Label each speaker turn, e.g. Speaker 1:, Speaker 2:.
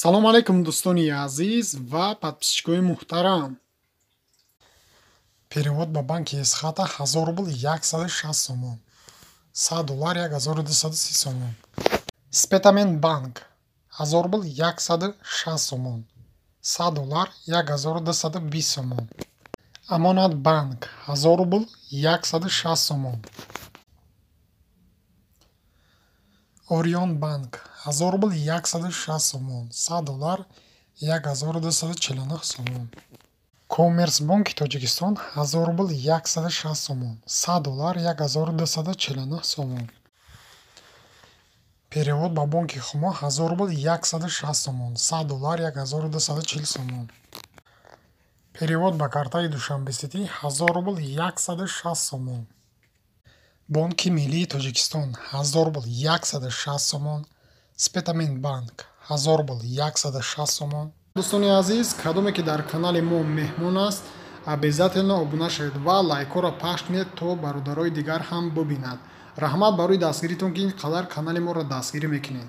Speaker 1: Салом алейкум, дӯстони азиз ва подписчикои муҳтарам. Перевод ба банки Эсхата: 1000 рубл 160 сомон, 100 доллар 1230 сомон. Спитамен банк: 1000 рубл 160 сомон, 100 доллар 1220 сомон. Амонат банк: 1000 рубл 160 сомон. Орион банк: 1000 рубл 160 сомон, 100 доллар 1249 сомон. Коммерсбонки Тоҷикистон: 1000 рубл 160 сомон, 100 доллар 1249 сомон. Перевод ба бонки Хумо: 1000 рубл 160 сомон, 100 доллар 1240 сомон. Перевод ба картаи Душанбеситӣ: 1000 рубл 160 сомон. Бонки Миллии Тоҷикистон: 1000 рубл 160 сомон. Спитамен банк: 1000 рубл 160 сомон. Дӯстони азиз, кадоме ки дар канали мо меҳмон аст, обязательно обуна шавед ва лайкҳоро пахш кунед, то бародарои дигар ҳам бубинад. Раҳмат барои дастгиритон, ки ин қадар канали моро дастгирӣ мекунед.